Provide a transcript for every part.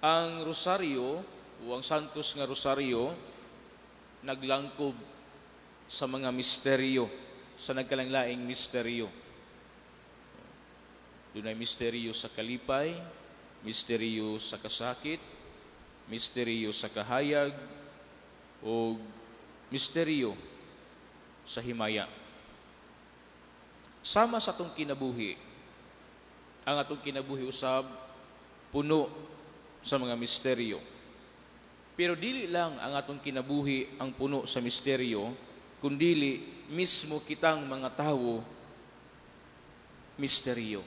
Ang rosaryo o ang Santos nga Rosaryo naglangkob sa mga misteryo, sa nagkalainlaing misteryo. Dunay misteryo sa kalipay, misteryo sa kasakit, misteryo sa kahayag, o misteryo sa himaya. Sama sa atong kinabuhi, ang atong kinabuhi usab puno sa mga misteryo. Pero dili lang ang atong kinabuhi ang puno sa misteryo, kundili mismo kitang mga tawo misteryo.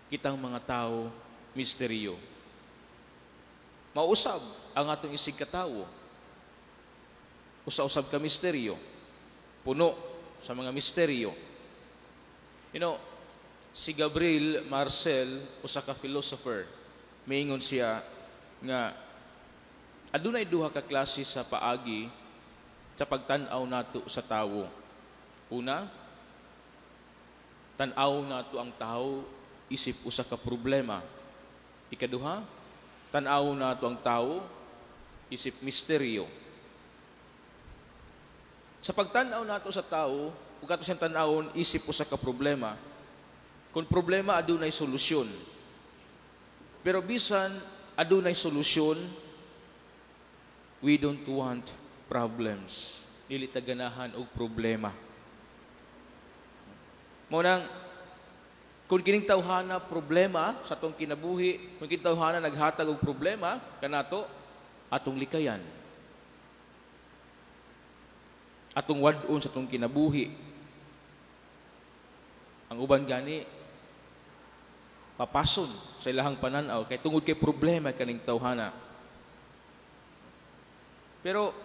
Kitang mga tao misteryo. Mausab ang atong isig katawo. Usa-usab ka misteryo. Puno sa mga misteryo. Si Gabriel Marcel, usa ka philosopher, miingon siya nga adunay duha ka klase sa paagi sa pagtan-aw nato sa tawo. Una, tan-aw nato ang tawo isip usa ka problema. Ikaduha, tan-aw nato ang tawo isip misteryo. Sa pagtan-aw nato sa tawo, ug ato siyang tan-awon isip usa ka problema, kung problema adunay solusyon. Pero bisan adunay solusyon, we don't want problems. Dili ta ganahan og problema. Mao nang kung kining tawhana problema sa atong kinabuhi, kung kining tawhana naghatag og problema kanato, atong likayan. Atong wad-on sa atong kinabuhi. Ang uban gani papason sa ilahang pananaw kay tungod kay problema kaning tawhana. Pero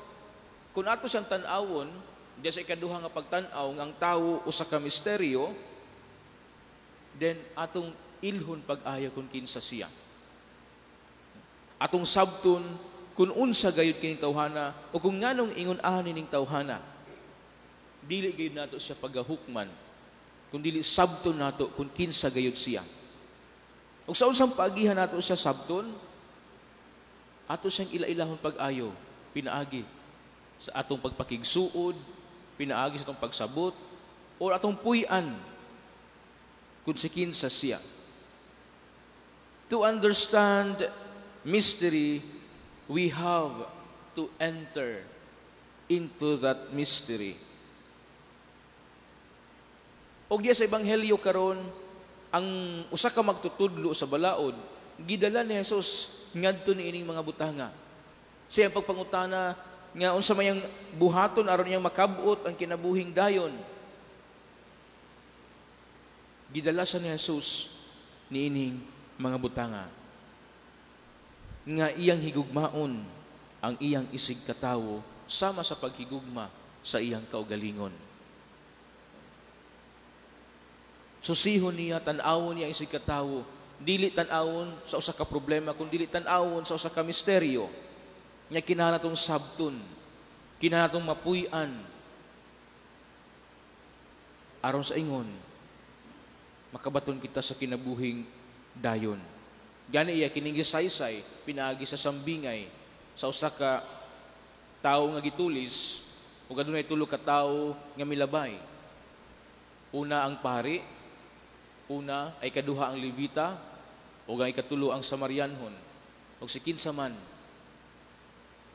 kung ato siyang tan-awon, diya sa ikaduha nga pagtan-aw nga ang tawo usa ka misteryo, then atong ilhon pag-ayo kung kinsa siya. Atong sabton kung unsa gayud kining tawhana o kung nganong ingon ani ning tawhana. Dili gayud nato siya pagahukman, kun dili sabton nato kung kinsa gayud siya. Ug sa unsang paagihan nato siya sabton, ato siyang ila-ilahon pag-ayo, pinaagi sa atong pagpakigsuod, pinaagi sa atong pagsabot, o atong puy-an kung si kinsa siya. To understand mystery, we have to enter into that mystery. Og diya sa Ebanghelyo karon, ang usa ka magtutudlo sa balaod, gidala ni Jesus ngadto niining mga butanga. Siya ang pagpangutana nga unsa may ang buhaton aron niyang makab-ot ang kinabuhing dayon. Gidala siya ni Jesus niining mga butanga nga iyang higugmaon ang iyang isig katawo sama sa paghigugma sa iyang kaugalingon. Susihon niya, tan-awon niya isig katawo, dili tan-awon sa usa ka problema, kun dili tan-awon sa usa ka misteryo. Nya kinahanglan atong sabton, kinahanglan atong mapuy-an aron sa ingon makabaton kita sa kinabuhing dayon. Gani iya kining gisaysay pinaagi sa sambingay sa usa ka tawo nga gitulis ug adunay tulo ka tawo nga milabay. Una ang pari, una ay kaduha ang Levita, ug ang ikatulo ang Samarianhon. Ug si kinsa man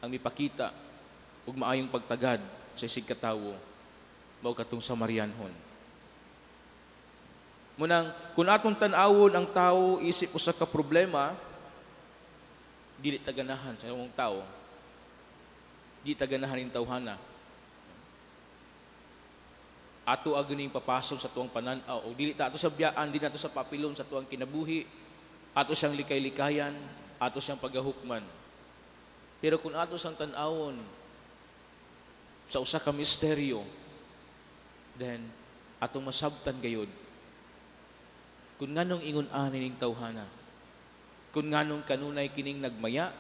ang mipakita ug maayong pagtagad sa isig katawo, mao katong Samarianhon. Munang kung atong tan-awon ang tao isip usa ka problema, dili ta ganahan sa imong tao. Di ta ganahan ning tawhana. Ato aganing papason sa tuang panan-aw o dili ta ato sa biyaan, di nato sa papilon sa tuang kinabuhi, ato siyang likay-likayan, ato siyang pagahukman. Pero kung ato siyang tan-awon sa usa ka misteryo, then atong masabtan gayud kung nganong ingon ani ning tawhana, kung nganong kanunay kining nagmaya,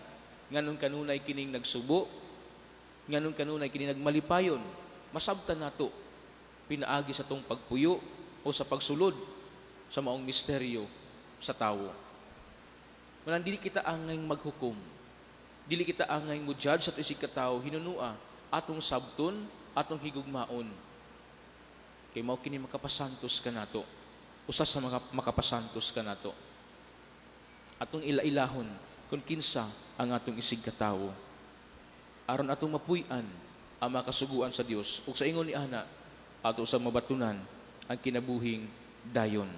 nganong kanunay kining nagsubo, nganong kanunay kining nagmalipayon, masabtan nato pinaagi sa tong pagpuyo o sa pagsulod sa maong misteryo sa tawo. Manang dili kita angay maghukom. Dili kita angay mo judge sa isig katawo, hinunua atong sabton, atong higugmaon. Kay mao kini makapasantos kanato. Usa sa mga makapasantos kanato. Atong ila-ilahon kung kinsa ang atong isig katawo. Aron atong mapuy-an ang makasuguan sa Dios ug sa ingon ni ana ato sa mabatunan ang kinabuhing dayon.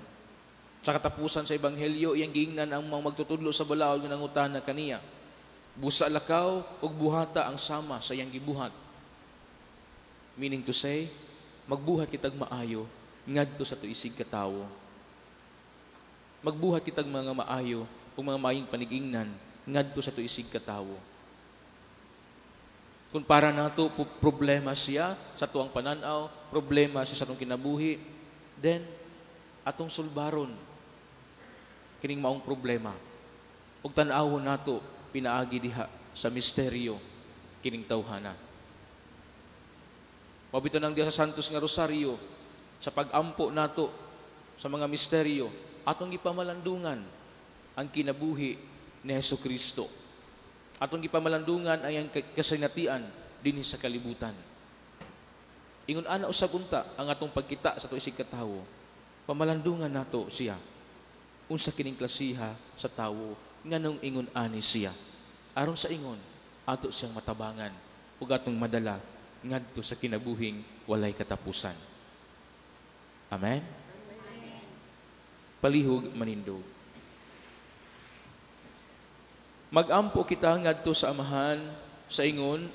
Sa katapusan sa ebanghelyo, iyang giingnan ang mga magtutudlo sa balaod nga nangutana kaniya. "Busa lakaw ug buhata ang sama sa iyang gibuhat." Meaning to say, magbuhat kitag maayo ngadto sa tuisig katawo. Magbuhat kitag mga maayo ug mga maayong panigingnan ngadto sa tuisig katawo. Kung para nato problema siya sa tuang pananaw, problema siya sa atong kinabuhi, then atong sulbaron kining maong problema. Ug tan-awon nato pinaagi diha sa misteryo kining tawhana. Mao bitaw nang diha sa Santos nga Rosario, sa pag-ampo nato sa mga misteryo, atong gipamalandungan ang kinabuhi ni Hesus Kristo. Atong gipamalandungan ang iyang kasinatian dinhi sa kalibutan. Ingon ana usab unta ang atong pagkita sa atong isig katawo. Pamalandungan nato siya. Unsa kining klasiha sa tawo, nganong ingon ani siya? Aron sa ingon ato siyang matabangan ug atong madala ngadto sa kinabuhing walay katapusan. Amen. Palihog manindog. Magampo kita ngadto sa Amahan sa ingon